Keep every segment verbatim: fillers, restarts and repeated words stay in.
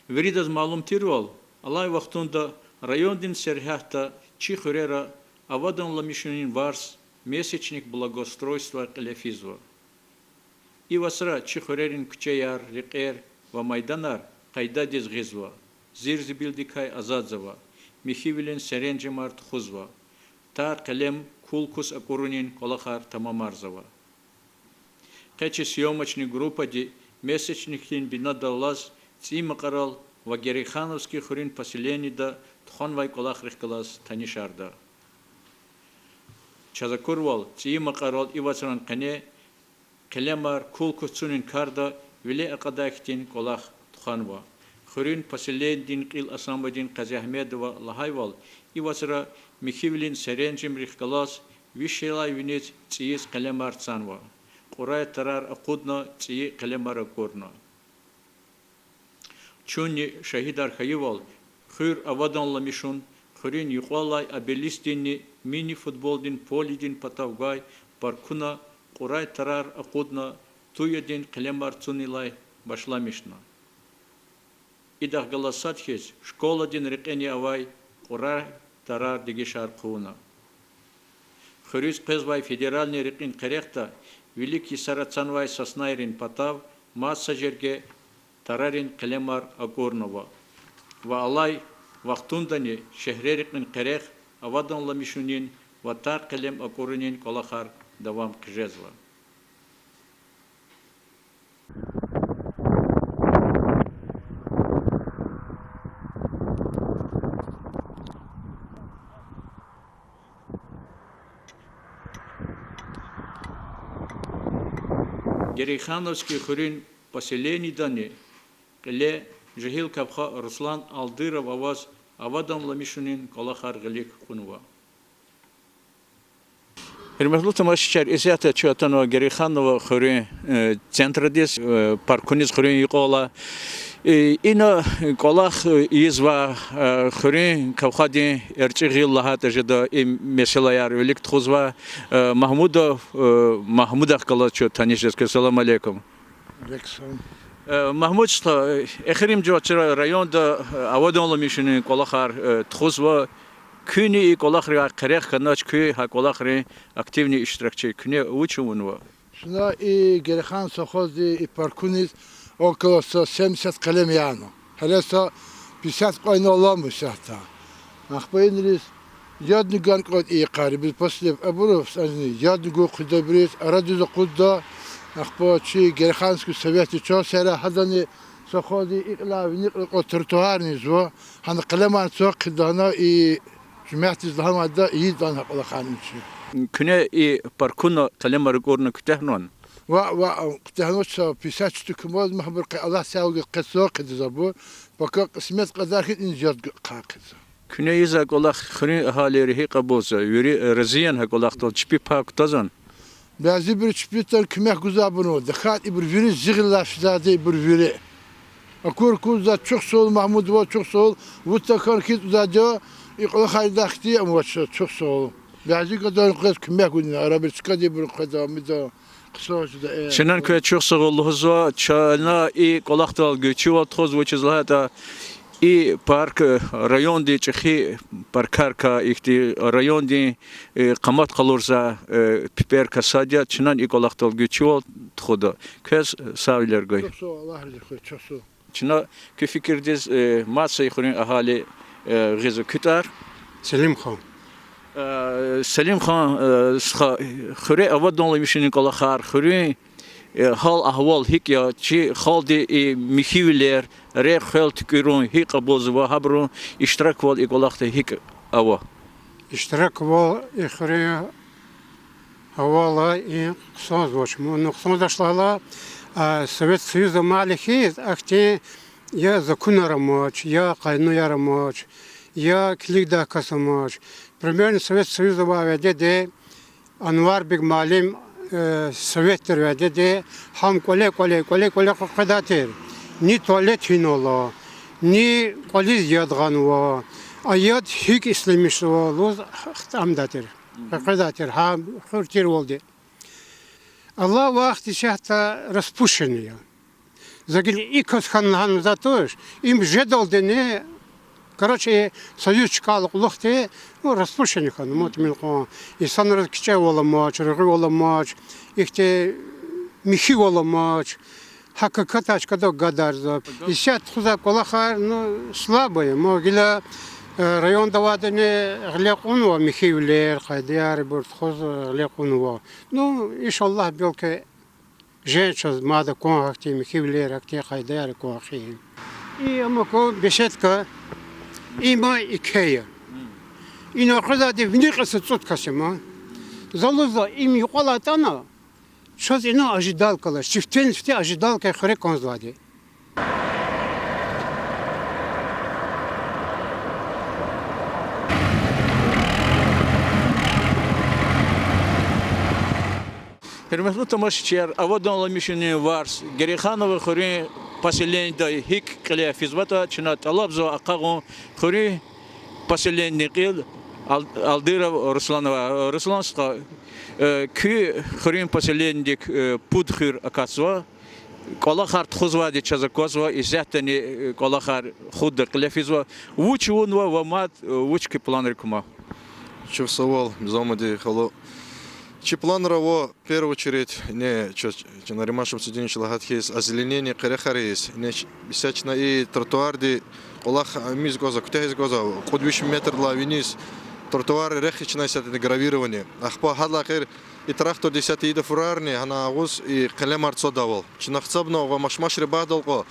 Виридаз малум тирвал, алай вахтунда райондин сергьятда чи хуьрера аваданламишунин варз месячник благоустройства кьиле физва. И вацра чи хуьрерин куьчеяр, рекьер ва майданар къайдадиз гъизва, зир-зибилдикай азадзава, михьивилин серенжемар тухузва, тар-къелем, кул-кус акӀурунин кӀвалахар тамамарзава. Къе чи съёмочный группади месячникдин бинадал алаз ЦӀийи Макьарал ва Герейхановский хуьруьн поселениеда тухванвай кӀвалахрихъ галаз танишарда. Чаз акурвал, ЦӀийи Макьарал и вацран къене къелемар, кул-кус цунин карда виле акьадай хьтин кӀвалах тухванва. Хуьруьн поселениедин кьил Асамудин Къазиагьмедова лагьайвал, и вацра михьивилин серенжемрихъ галаз вишелай виниз цӀийиз къелемар цанва. Кьурай тарар акъудна, цӀийи къелемар акӀурна. Чунни шагьидар хьайивал, хуьр аваданламишун, хуьруьн юкьвал алай обелискдинни мини-футболдин поледин патав гвай паркуна кьурай тарар акъудна, туядин къелемар цунилай башламишна. Идахъ галаз сад хьиз школадин рекьени авай кьурай тарар дегишар хъувуна. Хуьруьз къвезвай федеральный рекьин къерехда вилик йисара цанвай соснайрин патав мад са жерге тарарин къелемар акӀурнава ва алай вахтундани шегьре рекьин къерех аваданламишунин ва тар къелем акӀурунин кӀвалахар давам хъжезва. Герейхановский хуьруьн поселениедани кьиле жегьил капха Руслан Алдыров аваз аваданламишунин кӀвалахар гъилик кьунва. Гьуьрметлу тамашачияр, исятда чун атанва Герейхановский хуьруьн, э, центрдиз, э, паркуниз, хуьруьн юкьвал алай. Э, ина кӀвалах, э, ийизва, э, хуьруьн капхадин эрчӀи гъил лагьайтӀа жеда, и месэлаяр вилик тухузва. Э, Магьмудов, э, Магьмудахъ галаз чун таниш жезвай. Салам алейкум. Алейкум салам. Э, Магьмуд стха, э, эхиримжи вацра районда, э, аваданламишунин кӀвалахар, э, тухузва. Куьнни и кӀвалахрикай къерех хьанач, куьн гьа кӀвалахрин активный иштиракчи, куьне вуч авунва? Чна и Герейхан совхозди и паркуниз около сто семьдесят къелем яна. Гьеле са пятьдесят кьван аламу исятда. Ахпа иниз ядни гана кӀанда и йикъар, бес после абуруз яд гун хъуьда абуруз, арадиз акъудда. Ахпа чи Герейхановский советди чун сера гьадани совхозди икьилай вини кьиле кьван тротуарни ийизва, гьана къелемар цвахъ хъийида, гьана и жемятдиз лагьанвайди я, ийида гьа кӀвалахарни чи. Куьне и паркуна къелемар акӀурна куьтягьнавани? Ваъ, ваъ, куьтягьнава, са пятьдесят штук мад, махбур къе Аллагьди сагъ гуз къе цвахъ хъийизва абур, пака кьисмет кьадар хьайитӀани яд гун хъийизва. Куьне ийизвай кӀвалах хуьруьн агьалийри гьикӀ кьабулзава, вири рази яни гьа кӀвалахдал, чпи пай кутазвани? Бязибуру чпиз тан куьмек гузвайбур ава, тахьайтӀа ибур вири зи гъилелай физвайди я, ибур вири. Акур кузда, чухсагъул, Магьмуд ваз чухсагъул, вуч тахьана хьиз кӀузвайди я, и кӀвалахар ийидай хьтин, амма чухсагъул. Бязи гадани къвез куьмек гудай, арабур чкадайбур къведа, амида, хъсан жеда, э. Чнани квез чухсагъул лугьузва, чна и кӀвалахдал гуьзчивал тухузва, вучиз лагьайтӀа и парк, э, районди чӀехи паркарикай, ихьтин райондин, э, къамат къалурзавай, э, пиперикай сад я, чнани и кӀвалахдал гуьзчивал тухуда. Квез сагъвилер гуй. Чухсагъул, Аллагь рази хьуй, чухсагъул. Чна куь фикирдиз, э, мад са хуьруьн агьали, э, гъизва, куь тӀвар? Селим хан. Э, Селим хан, э, стха, хуьре аваданламишунин кӀвалахар, хуьруьн, э, гьал-агьвал гьикӀ я, чи халкьди и михьивилер, рехъ-хвел туькӀуьрун гьикӀ кьабулзава, гьабурун иштираквал и кӀвалахда гьикӀ ава? Иштираквал и хуьруьн гьавайла и хъсанзавач. Мун хъсанзавач лагьайла, а, Совет Союзда мад хьиз ахьтин я законар амач, я къанунар амач, я килигдай кас амач. Примерно Совет Союзда авай вегьдеди Анварбек муаллим, э, совет тир вегьдеди, гьам кӀвале, кӀвале, кӀвале, кӀвале къекъведай тир. Ни туалет гьинал ала, ни кӀвализ яд гъанва, а яд гьикӀ ишлемишзава лугьуз хтӀунвайди тир. Къекъведай тир, гьа хуьр тирвалди. Алай вахт исятда распущенный я. За гила и кас хьана лагьана за туш, им жедалдини, короче, союз чкайла кьулухъди, ну, распущенный хьана, ма тӀимил кьван. Инсанриз кичӀевал амач, ругъивал амач, ихьтин михьивал амач. Гьа какатай чкадал гадарзава. Исятда тухузвай кӀвалахар, ну, слабые, ма гила, э, районда авайдини гъиле кьунва михьивилер, къайдаяр, ибур тухуз гъиле кьунва. Ну, иншаллагь, белки, жен чаз мад акван гьахьтин михьивилер, гьахьтин къайдаяр акван гьахьтин. И ам аку беседка, има икея. Ина къвезвайди вини кьве сад цӀуд кас я ма. За лугьузва, им юкьвал атӀана, чаз ина ожидалка алаз, сифтени-сифте ожидалкаяр хуьре кӀанзавайди. Гьуьрметлу тамашачияр, аваданламишунин варз, Герейханован хуьруьн поселенида гьикӀ кьиле физватӀа, чна тӀалабзава акъагъун хуьруьн поселенидин кьил Ал-, Алдыров Русланавай. Руслан стха, э, куь хуьруьн поселенидик, э, пуд хуьр акатзава. КӀвалахар тухузвайди чаз аквазва, исятдани, э, кӀвалахар худда кьиле физва. Вуч авунва ва мад, э, вуч куь планрик кума? Чухсагъул, Мизамудин халу. Чи планра ава, в первую очередь, ина чаз, чи Нариман Шамсудинович лагьайди хьиз, озеленение къерехар ийиз. Ина ч-, исятда чна и тротуарди кӀвалах ийиз кӀанзава, куьтягьиз кӀанзава, кьуд виш метрдилай виниз тротуар рехи чна исятда гравирование. Ахпа гьадалай эхир и тракторди исятда ийида фурарни, гьана агъуз и къелемар цадайвал. Чна гьисабна ва машмашрин багъдал кьван,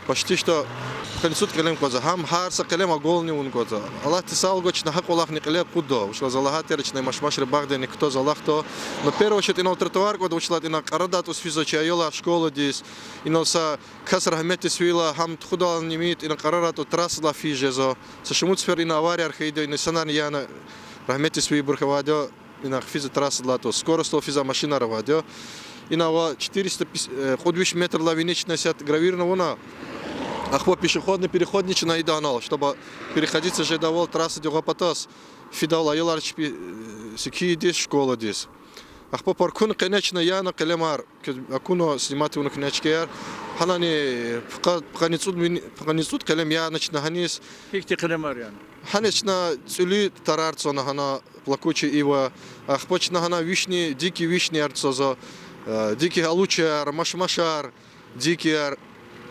почти что пудкъанни цӀуд къелем кӀанзава, гьам гьар са къелем агални авун кӀанзава. Аллагьди сагълугъ гуй, чна гьа кӀвалахни кьиле кьудда, вучиз лагьайтӀа чна машмашрин багъдини кутаз алахъда. Но в первую очередь инал тротуар кӀанда, вучиз лагьайтӀа ина кьарада атӀуз физва чи аялар школадиз, инал са кас рагьметдиз фейила, гьам тухудални мит, ина кьарара атӀуз трассадилай физ жезва. Са шумуд сефер ина аварияр хьайиди я, ина инсанарни яна рагьметдиз фейибур хьайиди я. Ина хъфизва трассадилай атӀуз, скоростдал физвай машинар авайди я. Ина ава четыреста пятьдесят, э, кьуд виш метрдилай виниз чна исятда гравирование авуна. Ахпа пешеходный переходни чна ийида анал, чтобы переходиться жедайвал трассадин гъа патаз, фидайвал аялар чпи, э, сикийидиз, школадиз. Ахпа паркунин къене чна яна къелемар, квез акуна, снимать авуна куьне чкаяр. Гьанани пудкъа-, пудкъанни цӀуд мин-, пудкъанни цӀуд къелем яна чна гьаниз. Гьихьтин къелемар яна? Гьаниз чна цӀуьлуь тарар цана гьана, плакучий ива. Ахпа чна гьана вишни, дикий вишнияр цаза, э, дикий алучаяр, машмашар, дикияр.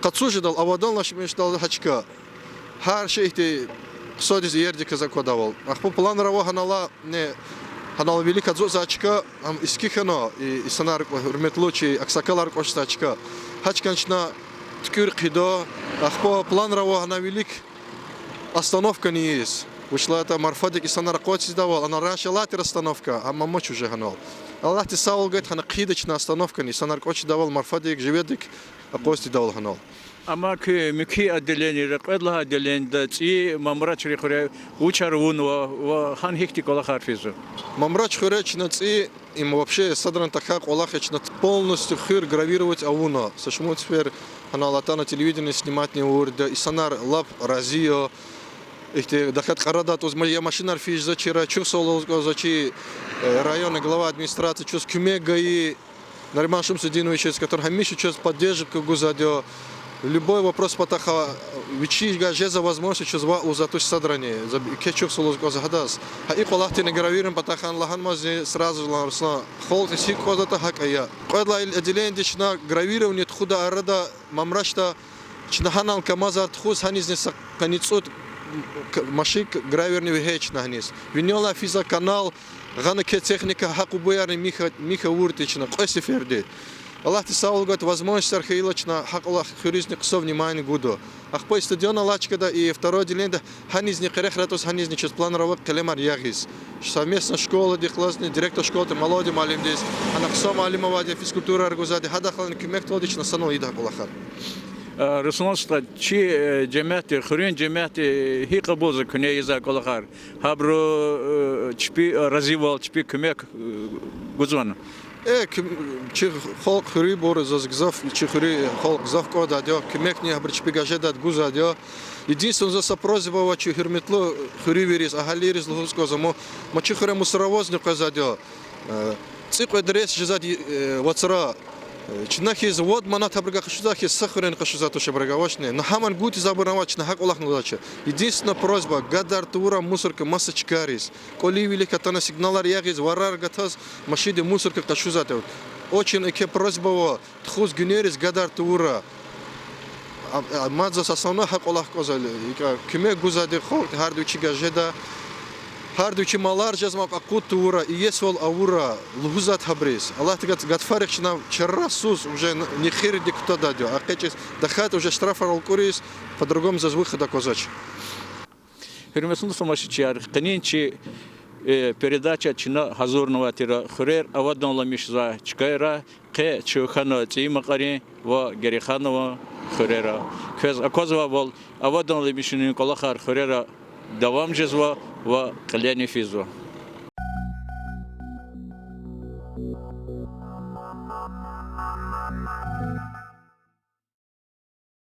Къацу жедал, аваданлашмишдал гьа чка. Гьар шей ихьтин хъсандиз иердиказ аквадайвал. Ахпа планра ава гьанала, не, гьанал вилик ацукьзавай чка, ам иски хьана, и инсанар, гьуьрметлу чи аксакалар кӀвачзавай чка. Гьа чкани чна туькӀуьр хъийида. Ахпа планра ава гьана вилик остановкани ийиз. Вучиз лагьайтӀа марфадик инсанар акъваз тийидайвал, ана раньше алай тир остановка, амма амач уже гьанал. Аллагьди сагълугъ гуй, гьана хъийида чна остановкани, инсанар кӀвачдайвал марфадик, живедик акъваз тийидайвал гьанал. Амма куь муькуь отделениера, кьвед лагьай отделенида цӀийи Мамрач хуьре вучар авунва ва гьана гьихьтин кӀвалахар физва? Мамрач хуьре чна цӀийи, им вообще садрани тахьай кӀвалах я, чна полностью хуьр гравировать авуна. Са шумуд сефер гьанал атана, телевидение сниматьни авурди я, инсанар лап рази я. Ихьтин тахьайтӀа кьарада атӀузва, я машинар физ жезва чира, чухсагъул лугьуз кӀанзава чи, э, районный глава администрации чаз куьмек гайи, Нариман Шамсудиновичаз, который гьамиша чаз поддержка гузвайди я. Любой вопрос патахъай вичивай жезва возможность чаз ваъ лугьузвай туш садрани. За еке чухсагъул лугьуз кӀанзава гьадаз. Гьа и кӀвалахдин гравирование патахъай лагьанмазни сразу лагьана: Руслан, халкьдиз гьикӀ кӀанзаватӀа, гьакӀ ая. Кьвед лагьай отделенида чна гравирование тухуда арада Мамрачда, чна гьанал КамАЗар тухуз, гьанизни са къанни цӀуд к-, машин гравийни вегьей чна гьаниз. Винелай физвай канал, гъана еке техника, гьа къубуярни михьа, михьа авурди чна кьве сеферда. Аллагьди сагълугъ гуй, возможностьар хьайила чна гьа кӀвалах хуьруьзни хъсан внимание гуда. Ахпа и стадион алай чкада, и второй отделенида, гьанизни къерехра атӀуз, гьанизни чаз планра ава къелемар ягъиз. Совместно школадихъ галазни, директор школы, Молодий муаллимдиз, гьана хъсан муаллим авайди, физкультураяр гузвайди, гьадахъ галазни куьмек тавурди чна санал ийида гьа кӀвалахар. Э, Руслан стха, чи, э, жемятди, хуьруьн жемятди гьикӀ кьабулзава куьне ийизвай кӀвалахар? Гьабуру, э, чпи, э, разивал, чпи куьмек, э, гузвани? Э, куь-, чи халкь хуьруьбур, заз гзаф, чи хуьруьн халкь гзаф кӀандайди я, куьмекни гьабуру чпивай жедайди гузвайди я. Единственное, заз са просьба ава чи гьуьрметлу хуьруьвийриз, агьалийриз лугьуз кӀанзава: ма чи хуьре мусоровозни къвезвайди я. Э, цӀикьвед рейс жезвайди, э, вацра. Чна хьиз вад манат абуругай къачузвай хьиз са хуьрени къачузвай туш абуругай, авачни? Ну, гьамни гуз тийиз абурни авач, чна гьакӀ кӀвалахни лугьузвач. Единственная просьба, гадар тавурай мусорка маса чкайриз. КӀвалин вилик атана сигналар ягъиз, варар гатаз машиндин мусорка къачузвайди. Очень еке просьба ава, тухуз гуьнериз гадар тавурай. А, а, мад заз основной гьа кӀвалах кӀанзава, икӀ куьмек гузвайди халкь гьарда вичи гуз жеда. Гьарда вичи малар жезмай акъуд тавурай, иесивал авурай, лугьузвайди гьабуруз. Аллагьди гад-, гатфарихъ чна чарасуз уже н-, нехирди кутадайди я. ЭкъечӀиз тахьайтӀа уже штрафар алкӀуриз, по-другому заз выход аквазвач. Гьуьрметлу тамашачияр, къенин чи, э, передача чна гьазурнавай тир хуьрер аваданламишзавай чкайра, къе чун хьана ЦӀийи Макьарин ва Герейханован хуьрера. Квез аквазвайвал, аваданламишунин кӀвалахар хуьрера давам жезва ва кьилени физва.